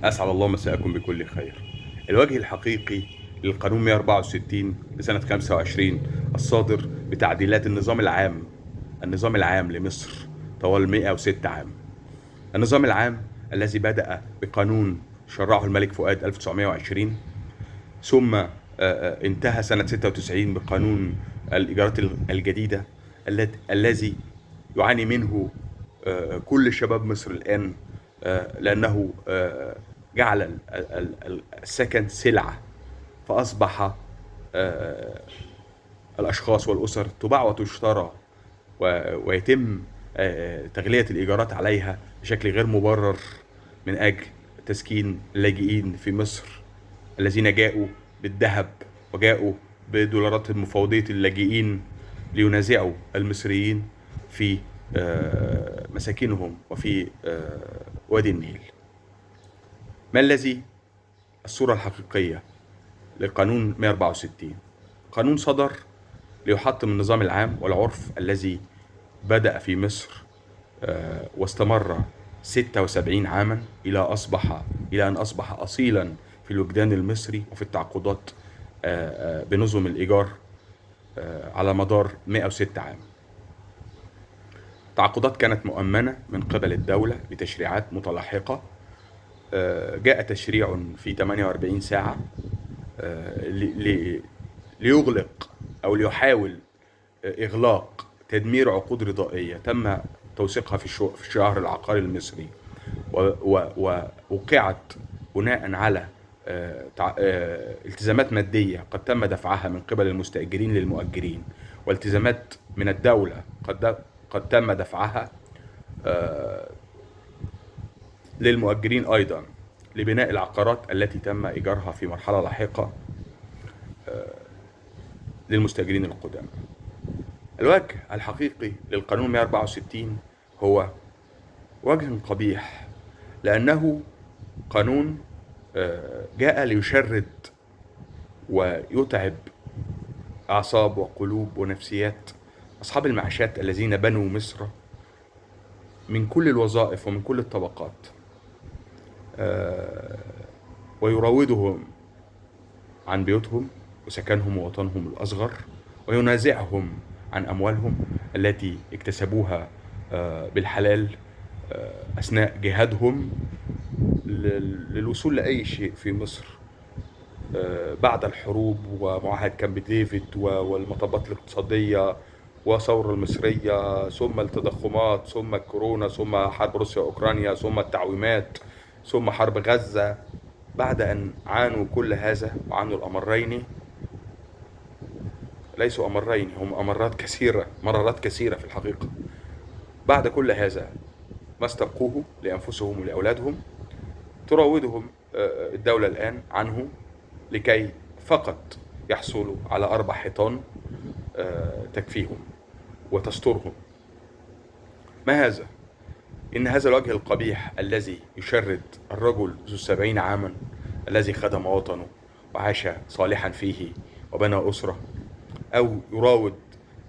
أسعد الله مساءكم بكل خير. الوجه الحقيقي للقانون 164 لسنة 25 الصادر بتعديلات النظام العام، النظام العام لمصر طوال 106 عام. النظام العام الذي بدأ بقانون شرعه الملك فؤاد 1920، ثم انتهى سنة 96 بقانون الإيجارات الجديدة الذي يعاني منه كل شباب مصر الآن، لأنه جعل السكن سلعة، فأصبح الأشخاص والأسر تباع وتشترى ويتم تغلية الإيجارات عليها بشكل غير مبرر من أجل تسكين اللاجئين في مصر الذين جاءوا بالذهب وجاءوا بدولارات مفوضية اللاجئين لينازعوا المصريين في مساكنهم وفي وادي النيل. ما الذي الصورة الحقيقية لقانون 164؟ قانون صدر ليحطم النظام العام والعرف الذي بدأ في مصر واستمر 76 عاما إلى أن أصبح أصيلا في الوجدان المصري وفي التعاقدات بنظم الإيجار على مدار 106 عام. تعاقدات كانت مؤمنة من قبل الدولة بتشريعات متلاحقة. جاء تشريع في 48 ساعة ليغلق أو ليحاول إغلاق تدمير عقود رضائية تم توثيقها في الشهر العقاري المصري ووقعت بناء على التزامات مادية قد تم دفعها من قبل المستأجرين للمؤجرين، والتزامات من الدولة قد تم دفعها للمؤجرين أيضا لبناء العقارات التي تم إيجارها في مرحلة لاحقة للمستأجرين القدامى. الوجه الحقيقي للقانون 164 هو وجه قبيح، لأنه قانون جاء ليشرد ويتعب أعصاب وقلوب ونفسيات أصحاب المعاشات الذين بنوا مصر من كل الوظائف ومن كل الطبقات، ويراودهم عن بيوتهم وسكنهم ووطنهم الأصغر، وينازعهم عن أموالهم التي اكتسبوها بالحلال أثناء جهادهم للوصول لأي شيء في مصر بعد الحروب ومعاهدة كامب ديفيد والمطبات الاقتصادية وثورة المصرية، ثم التضخمات، ثم الكورونا، ثم حرب روسيا وأوكرانيا، ثم التعويمات، ثم حرب غزة. بعد أن عانوا كل هذا وعانوا الأمرين، ليسوا أمرين، هم أمرات كثيرة، مرارات كثيرة في الحقيقة. بعد كل هذا ما استبقوه لأنفسهم ولأولادهم تراودهم الدولة الآن عنه لكي فقط يحصلوا على 4 حيطان تكفيهم وتسترهم. ما هذا؟ إن هذا الوجه القبيح الذي يشرد الرجل ذو 70 عاما الذي خدم وطنه وعاش صالحا فيه وبنى أسرة، أو يراود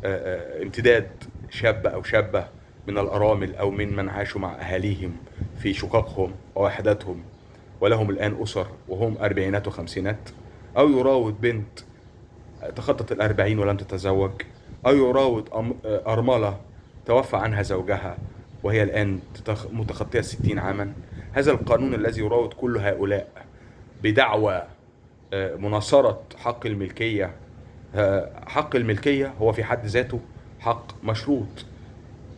امتداد شاب أو شابة من الأرامل أو من عاشوا مع أهاليهم في شققهم ووحداتهم ولهم الآن أسر وهم 40 وخمسينات، أو يراود بنت تخطت 40 ولم تتزوج، أو يراود أرملة توفى عنها زوجها وهي الآن متخطية 60 عاما. هذا القانون الذي يراود كل هؤلاء بدعوى مناصرة حق الملكية. حق الملكية هو في حد ذاته حق مشروط.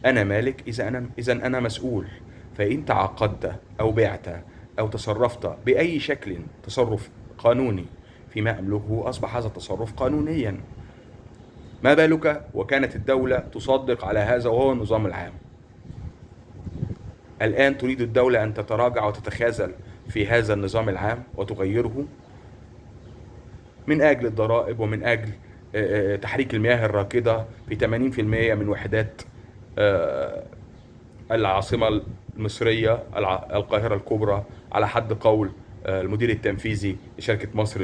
أنا مالك، إذا أنا مسؤول. فإن تعاقدت أو بعت أو تصرفت بأي شكل تصرف قانوني فيما أملكه أصبح هذا التصرف قانونيا. ما بالك وكانت الدولة تصدق على هذا وهو النظام العام؟ الآن تريد الدولة أن تتراجع وتتخاذل في هذا النظام العام وتغيره من أجل الضرائب ومن أجل تحريك المياه الراكدة في 80% من وحدات العاصمة المصرية القاهرة الكبرى، على حد قول المدير التنفيذي لشركة مصر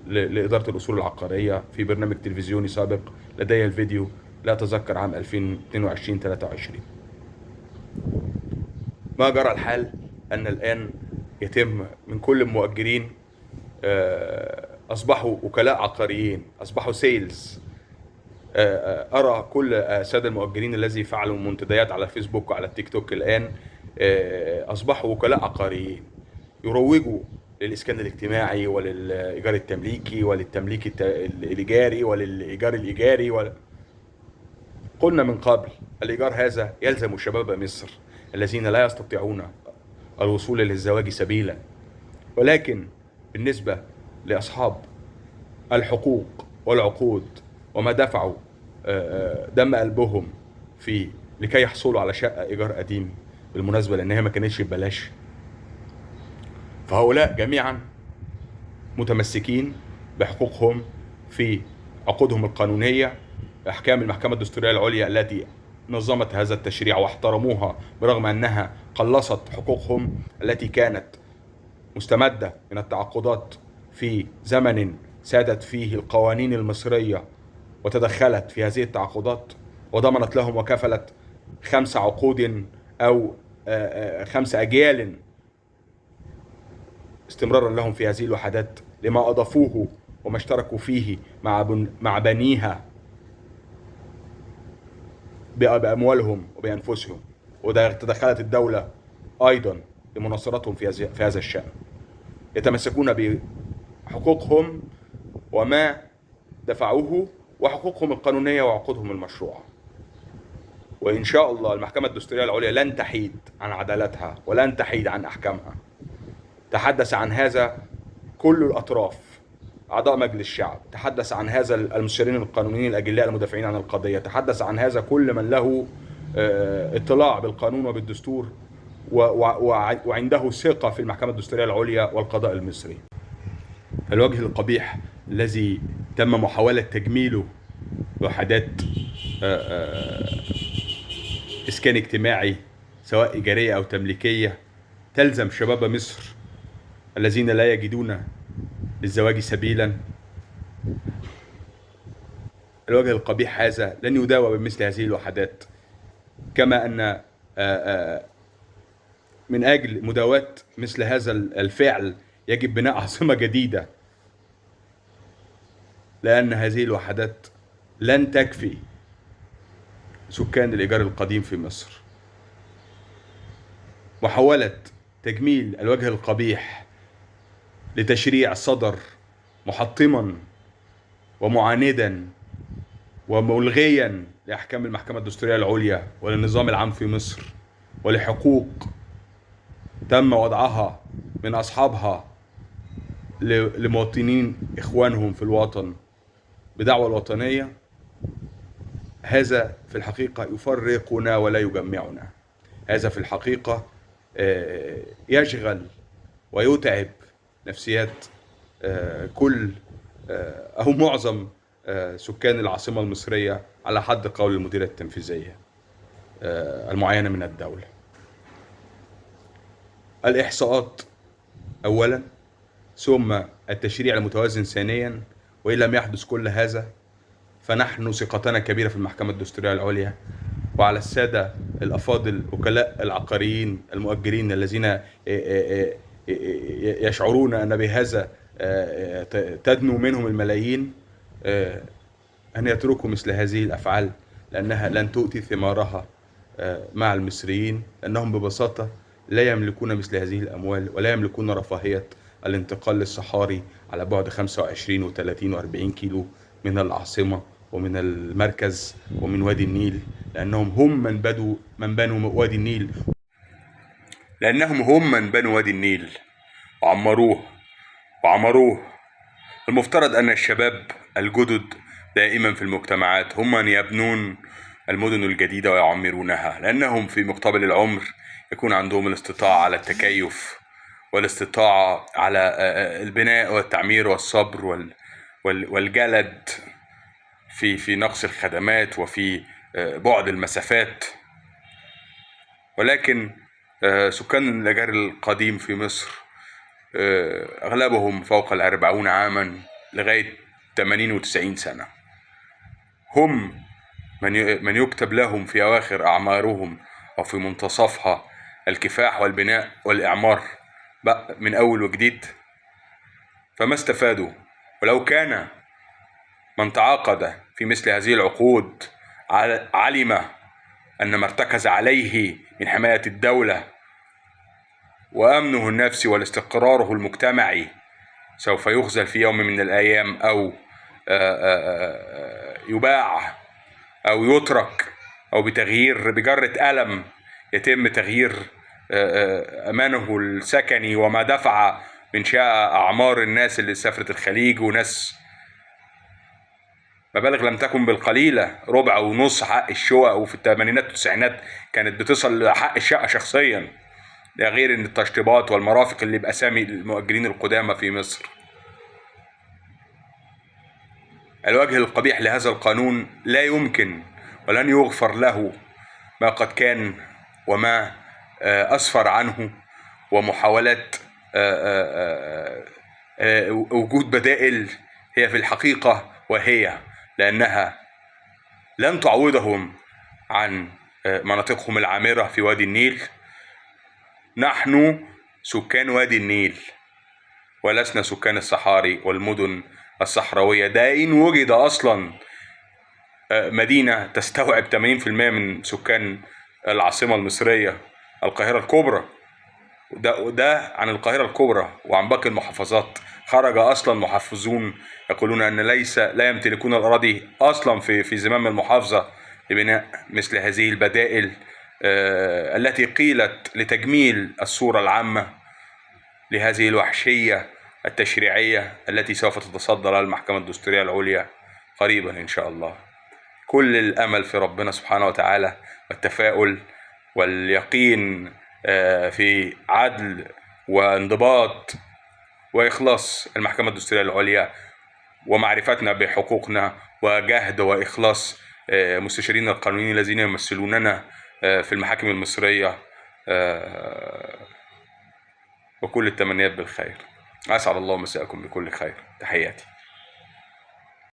لإدارة الأصول العقارية في برنامج تلفزيوني سابق لدي الفيديو، لا أتذكر عام 2022-23. ما جرى الحال أن الآن يتم من كل المؤجرين اصبحوا وكلاء عقاريين، اصبحوا sales. ارى كل السادة المؤجرين الذي فعلوا منتديات على فيسبوك وعلى التيك توك الان اصبحوا وكلاء عقاريين يروجوا للاسكان الاجتماعي وللايجار التمليكي وللتمليك الايجاري وللايجار الايجاري. قلنا من قبل الايجار هذا يلزم شباب مصر الذين لا يستطيعون الوصول للزواج سبيلا، ولكن بالنسبة لاصحاب الحقوق والعقود وما دفعوا دم قلبهم في لكي يحصلوا على شقه ايجار قديم بالمناسبة، لانها ما كانتش ببلاش، فهؤلاء جميعا متمسكين بحقوقهم في عقودهم القانونية. احكام المحكمة الدستورية العليا التي نظمت هذا التشريع واحترموها برغم انها قلصت حقوقهم التي كانت مستمدة من التعاقدات في زمن سادت فيه القوانين المصرية وتدخلت في هذه التعاقدات وضمنت لهم وكفلت 5 عقود أو 5 أجيال استمرارا لهم في هذه الوحدات لما أضافوه وما اشتركوا فيه مع بنيها بأموالهم وبأنفسهم. وتدخلت الدولة أيضا لمناصرتهم في هذا الشأن. يتمسكون بحقوقهم وما دفعوه وحقوقهم القانونية وعقودهم المشروعة. وإن شاء الله المحكمة الدستورية العليا لن تحيد عن عدالتها ولن تحيد عن أحكامها. تحدث عن هذا كل الأطراف، أعضاء مجلس الشعب، تحدث عن هذا المستشارين القانونيين الأجلاء المدافعين عن القضية، تحدث عن هذا كل من له اطلاع بالقانون وبالدستور وعنده ثقة في المحكمة الدستورية العليا والقضاء المصري. الوجه القبيح الذي تم محاولة تجميله بوحدات إسكان اجتماعي سواء إيجارية أو تمليكية تلزم شباب مصر الذين لا يجدون للزواج سبيلا. الوجه القبيح هذا لن يداوى بمثل هذه الوحدات، كما أن من أجل مداواة مثل هذا الفعل يجب بناء عاصمة جديدة، لأن هذه الوحدات لن تكفي سكان الإيجار القديم في مصر. محاولة تجميل الوجه القبيح لتشريع صدر محطما ومعاندا وملغيا لأحكام المحكمة الدستورية العليا وللنظام العام في مصر ولحقوق تم وضعها من أصحابها لمواطنين إخوانهم في الوطن بدعوى الوطنية، هذا في الحقيقة يفرقنا ولا يجمعنا. هذا في الحقيقة يشغل ويتعب نفسيات كل أو معظم سكان العاصمة المصرية على حد قول المديرة التنفيذية المعينة من الدولة. الإحصاءات أولا، ثم التشريع المتوازن ثانيا، وإن لم يحدث كل هذا فنحن ثقتنا كبيرة في المحكمة الدستورية العليا، وعلى السادة الأفاضل وكلاء العقاريين المؤجرين الذين يشعرون أن بهذا تدنو منهم الملايين أن يتركوا مثل هذه الأفعال، لأنها لن تؤتي ثمارها مع المصريين، لأنهم ببساطة لا يملكون مثل هذه الأموال ولا يملكون رفاهية الانتقال للصحاري على بعد 25 و30 و40 كيلو من العاصمة ومن المركز ومن وادي النيل، لأنهم هم من بنوا وادي النيل، لأنهم هم من بنوا وادي النيل وعمروه. المفترض أن الشباب الجدد دائما في المجتمعات هم من يبنون المدن الجديدة ويعمرونها، لأنهم في مقتبل العمر يكون عندهم الاستطاعة على التكيف والاستطاعة على البناء والتعمير والصبر والجلد في نقص الخدمات وفي بعد المسافات. ولكن سكان الإيجار القديم في مصر أغلبهم فوق 40 عاما لغاية 80 و90 سنة، هم من يكتب لهم في أواخر أعمارهم أو في منتصفها الكفاح والبناء والإعمار بقى من أول وجديد. فما استفادوا؟ ولو كان من تعاقد في مثل هذه العقود علم أن ما ارتكز عليه من حماية الدولة وأمنه النفسي والاستقراره المجتمعي سوف يخزل في يوم من الأيام، أو يباع أو يترك، أو بتغيير بجرة قلم يتم تغيير أمانه السكني وما دفع من شاء أعمار الناس اللي سافرت الخليج، وناس مبالغ لم تكن بالقليلة، ربع ونص حق الشقق، وفي الثمانينات والتسعينات كانت بتصل لحق الشقة شخصيا، ده غير ان التشطيبات والمرافق اللي بأسامي المؤجرين القدامى في مصر. الوجه القبيح لهذا القانون لا يمكن ولن يغفر له ما قد كان وما أسفر عنه، ومحاولات وجود بدائل هي في الحقيقة وهي لأنها لن تعوضهم عن مناطقهم العامرة في وادي النيل. نحن سكان وادي النيل ولسنا سكان الصحاري والمدن الصحراوية. ده إن وجد أصلا مدينة تستوعب 80% من سكان العاصمة المصرية القاهرة الكبرى، وده عن القاهرة الكبرى وعن باقي المحافظات. خرج أصلا محافظون يقولون أن لا يمتلكون الأراضي أصلا في زمام المحافظة لبناء مثل هذه البدائل التي قيلت لتجميل الصورة العامة لهذه الوحشية التشريعية التي سوف تتصدى لها المحكمة الدستورية العليا قريبا إن شاء الله. كل الأمل في ربنا سبحانه وتعالى، والتفاؤل واليقين في عدل وانضباط وإخلاص المحكمة الدستورية العليا، ومعرفتنا بحقوقنا، وجهد وإخلاص مستشارين القانونيين الذين يمثلوننا في المحاكم المصرية، وكل التمنيات بالخير. أسعد الله مساءكم بكل خير. تحياتي.